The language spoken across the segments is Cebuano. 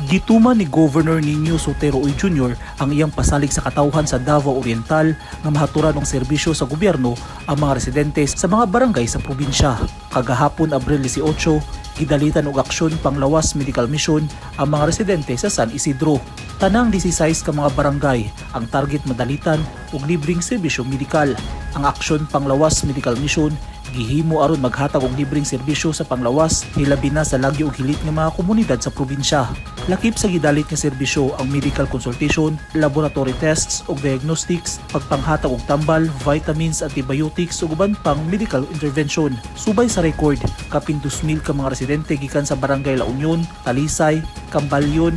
Gituman ni Governor Niño Sotero Uy Jr. ang iyang pasalig sa katawhan sa Davao Oriental nga mahaturan og serbisyo sa gobyerno ang mga residente sa mga barangay sa probinsya. Kagahapon, Abril 18, gidalitan og Aksyon Panglawas Medical Mission ang mga residente sa San Isidro. Tanang 16 ka mga barangay ang target madalitan og libreng serbisyo medikal. Ang Aksyon Panglawas Medical Mission gihimo aron maghatag og libreng serbisyo sa panglawas, hilabi na sa lagyo ug hilit nga mga komunidad sa probinsya. Lakip sa gidalit nga serbisyo ang medical consultation, laboratory tests ug diagnostics, pagpanghatag og tambal, vitamins, antibiotics ug uban pang medical intervention. Subay sa record, kapin 2,000 ka mga residente gikan sa Barangay La Union, Talisay, Kambalyon,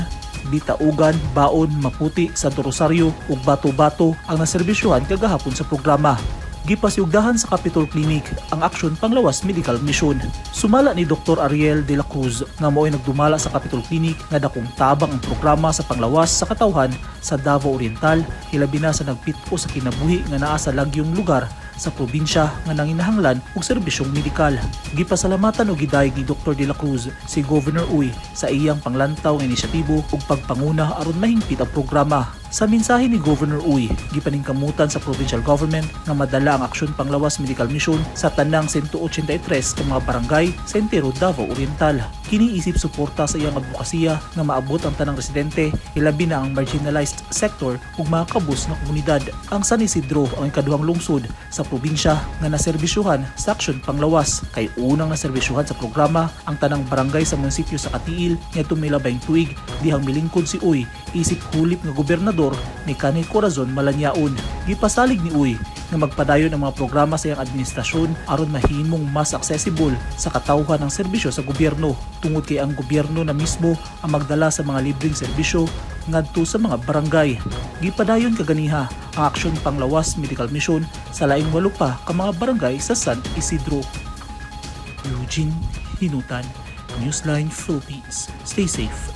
Bitaugan, Baon, Maputi, Santo Rosario ug Bato-Bato ang naserbisyuhan kagahapon sa programa. Gipasiugdahan sa Capitol Clinic ang Aksyon Panglawas Medical Mission. Sumala ni Dr. Ariel de la Cruz nga mao'y nagdumala sa Capitol Clinic nga dakong tabang ang programa sa panglawas sa katawhan sa Davao Oriental, hilabi na sa nagpit-o sa kinabuhi nga naa sa lagyong lugar sa probinsya nga nanginahanglan og serbisyong medikal. Gipasalamatan og gidayeg ni Dr. de la Cruz si Governor Uy sa iyang panglantaw nga inisyatibo ug pagpanguna aron mahingpit ang programa. Sa mensahe ni Governor Uy, gipaningkamutan sa provincial government nga madala ang Aksyon Panglawas Medical Mission sa tanang 183 ka mga barangay sa entero Davao Oriental. Kini isip suporta sa iyang advokasya nga maabot ang tanang residente, hilabi na ang marginalized sector ug mga kabus nga komunidad. Ang San Isidro ang ikaduhang lungsod sa probinsya nga naserbisyuhan sa Aksyon Panglawas, kay unang naserbisyuhan sa programa ang tanang barangay sa munisipyo sa Cateel ngadtong milabay tuig dihang milingkod si Uy isip hulip nga gobernador ni kanhi Corazon Malanyaon. Gipasalig ni Uy nga magpadayon ang mga programa sa iyang administrasyon aron mahimong mas accessible sa katawhan ang serbisyo sa gobyerno, tungod kay ang gobyerno na mismo ang magdala sa mga libreng serbisyo ngadto sa mga barangay. Gipadayon kaganiha ang Aksyon Panglawas Medical Mission sa laing walo pa ka mga barangay sa San Isidro. Eugene Hinutan, Newsline Philippines. Stay safe.